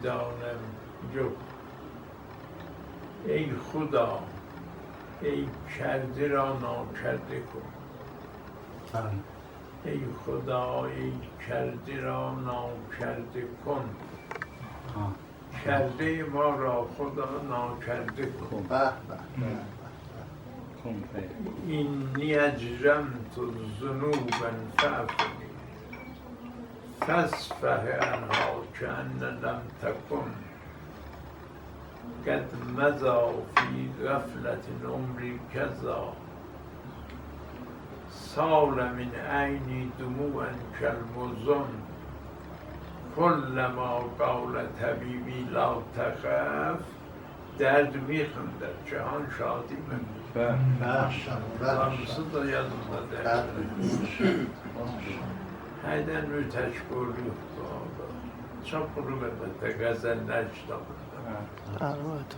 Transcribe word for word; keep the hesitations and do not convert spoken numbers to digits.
دانم یوخ. ای خدا، ای کرده را ناکرده کن. بلی. ای خدا، ای کرده را ناکرده کن. ها. کردهٔ ما را خدا ناکرده کن. کن. به، به، به، به. کن، به. إني أجرمت ذنوبا فاعف لي، فاصفح عنها كأن لم تكن. قد مضى في غفلة عمري كذا، سال من عيني دموعا كالمزن. كلما قال طبيبي لا تخف، درد می‌خندد، جهان شادی می‌خندد. بلی. ماشاءالله. هامیسی دا یادیمدا دئییل. بلی. هردن اؤتک قویوردوق دا اورادا. چوخ قورو قیمتده غزل‌لر کیتابیندا. هه. البته.